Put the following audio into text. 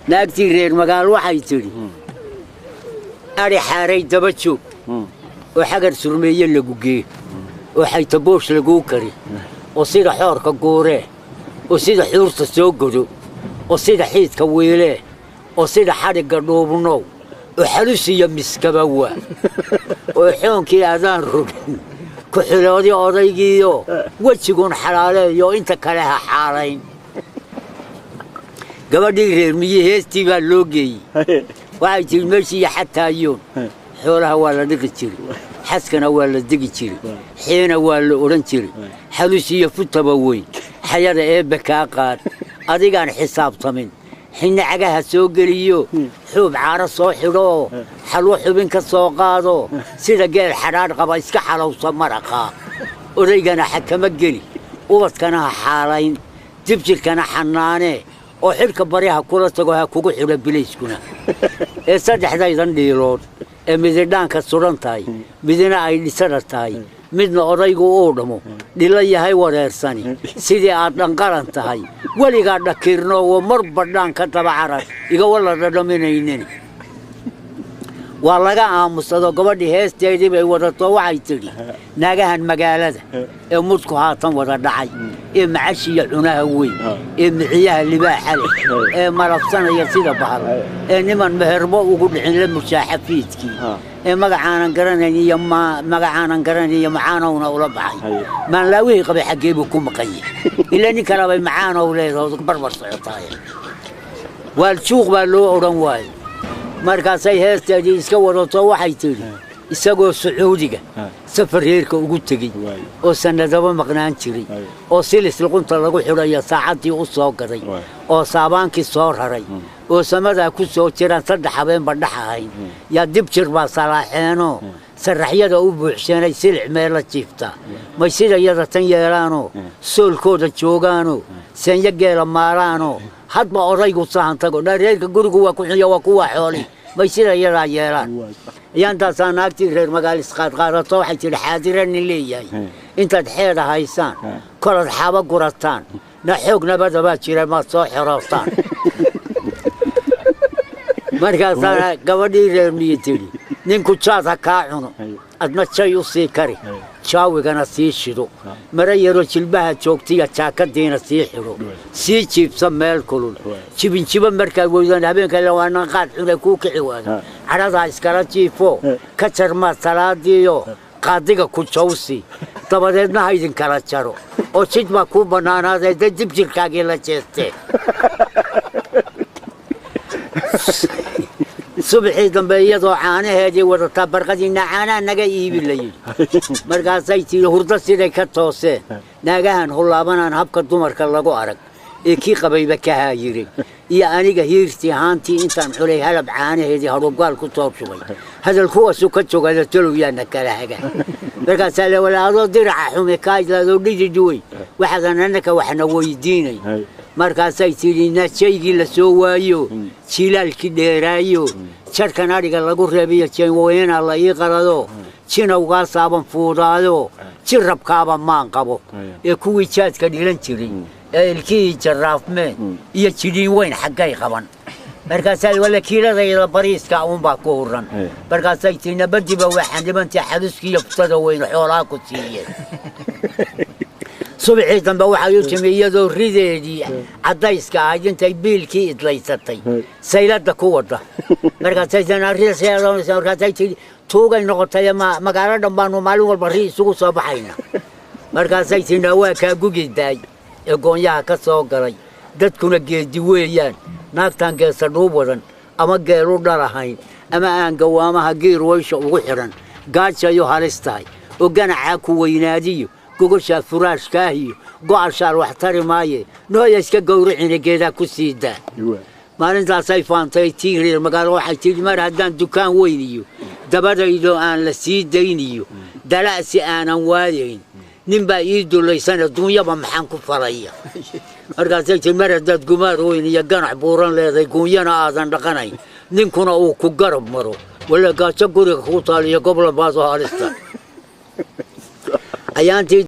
Naagtii reer magaal waxay tidhi, adhi xaaray daba joog oo xagar surmeeye lagu gee oo xaytaboosh laguu kari oo sida xoorka guuree oo sida xuurta soo godo oo sida xiidka wiilee oo sida xadhigga dhuubnow oo xalusiya miskaba waa oo xoonkii adaan rogin ku xiloodi odaygiiyo wejigun xalaaleeyo inta kale ha xaalayn. Gabadhii reer miyi heestii baa loo geeyey. Waxay tihi, meeshiiyo xataayoon xoolaha waa la dhiqi jiray, xaskana waa la degi jiray, xiina waa la odhan jiray, xalusiyo futaba weyn xayada eebbe kaa qaad adigaan xisaabtamin xinne cagaha soo geliyo xuub caaro soo xidhoo xalwo xubin ka soo qaado sida geel xadhaadh qaba iska xalowsa maraqaa, odaygana xakama geli, ubadkana ha xaalayn, dibjirkana xanaanee oo xidhka bari ha kula tago ha kugu xidho bilayskuna ee saddexdaydan dhiilood ee mididhaanka sudan tahay, midina ay dhisada tahay, midna odaygu uu dhamo dhilo yahay wareersani sidii aad dhanqaran tahay weligaa dhakiirno oo marba dhaan ka daba carar iga walla dhadhaminaynin. Waa laga aamusado. Gabadhii heesteedii bay wadato. Waxay tidhi, naagahan magaalada ee mudku haatan wada dhacay ee macashiya cunaha weyn ee miciyaha libaaxa leh ee malabsanaya sida bahal ee niman meherbo ugu dhicin la mushaaxa fiidkii ee magacaanan garanayn iyo magacaanan garanayn iyo macaanowna ula baxay, maanlaawihii qabay xaggee buu ku maqan yahay? Ilaa nin kalabay macaanow leedaho barbar socotaay, waaljuuq baa loo odhan waayey. Markaasay heesteedii iska wadato. Waxay tidhi, isagoo Sacuudiga safar reerka ugu tegey oo sannadaba maqnaan jiray oo silis luqunta lagu xidhayo saacaddii u soo gaday oo saabaankii soo raray oo samadaa ku soo jiraan 3 habeenba dhex ahayn yaa dib jir baa salaaxeenoo sarraxyada u buuxseenay silic meella jiiftaa, may sida yada tan yeelaanoo soolkooda joogaanoo seenyo geela maalaanoo hadba odaygu sahan tago dha reerka gurigu waa ku xunya waa kuwaa xooli, may sida yadaa yeelaan? Ayaantaasaa naagtii reer magaal isqaadqaadato. Waxay tidhi, xaadira nin leeyahay intaad xeeda haysaan kolaad xaaba gurataan na xoog nabada baa jira maad soo xerootaan. Markaasaa gabadhii reer miyi tidhi, ninku jaad ha kaa cuno, adna jay u sii kari, jaawigana sii shido, mara yaroo jilbaha joogtiya jaakadiina sii xidho, sii jiibsa meel kulul, jibinjibo markaad weydaan habeenka waanan qaad cune kuu kici waado, cadhadaa iskala jiifo ka jarmaad salaadiiyo qaadiga ku jawsi, dabadeedna ha idinkala jaro oo jid baa kuu bannaanaadee dee dib jirkaagii la jeestee. Subaxii dambe iyadoo caanaheedii wadataa barqadiina caanaha naga iibi la yidhi. Markaasay tihi, hurdo siday ka tooseen naagahan hullaabanaan habka dumarka lagu arag ee kii qabayba ka haayiray iyo aniga hiirtii haantii intaan xulay halab caanaheedii hadhuubgaal ku soo shubay hadal kuwaasu ka jogada talow yaana kala haga. Markaasaa le wala adoo diraca xume kaa idlaadoo dhidi duwey waxaadan annaka waxna weydiinay. Markaasay tidhi, najaygii la soo waayo jilaalkii dheeraayo jarkan adhiga lagu reebiyo jeenweyna la ii qalado jinawgaasaaban fuudaado jirabkaaba maan qabo ee kuwii jaadka dhilan jiray ee ilkihii jarraafmeen iyo jidhiin weyn xaggay qaban. Markaasaa wala kiiladayda bariiska uunbaa ku huran. Markaasay tii, nabadiba waxaa nimantii xaluskiiyo futada weyn xoolaa ku siiyeen. Subaxii dambe waxay u timi iyadoo rideedii caddayska ahayd intay biilkii idlaysatay sayladda ku wada. Markaasay tidhi, tuugay noqotay ma magaalo dhan baanu maalin walba ri isugu soo baxayna. Markaasay tidhi, waa kaa gugi daay ee goonyaha ka soo galay, dadkuna geedi weeyaan, naagtaan geesa dhuub wadan ama geelu dhalahayn ama aan gawaamaha giir waysha ugu xidhan gaajayo halis tahay oo ganacaa ku weynaadiyo gogoshaa furaashkaahiyo go'ashaal wax tari maaye nooya iska gowracina geedaa ku sii daa. Maalintaasay faantay tii reer magaalo. Waxay tidhi, mar haddaan dukaan weyn iyo dabadaydo aan la sii dayniyo dala'si aanan waayayn nin baa ii dulaysana duunyaba maxaan ku falaya? Markaasay tii, mar haddaad gumaar weyn iyo ganac buuran leedahay guunyana aadan dhaqanayn ninkuna uu ku garab maro wala gaajo guriga kuu taaliyo gobla baadoo halista ayaantii.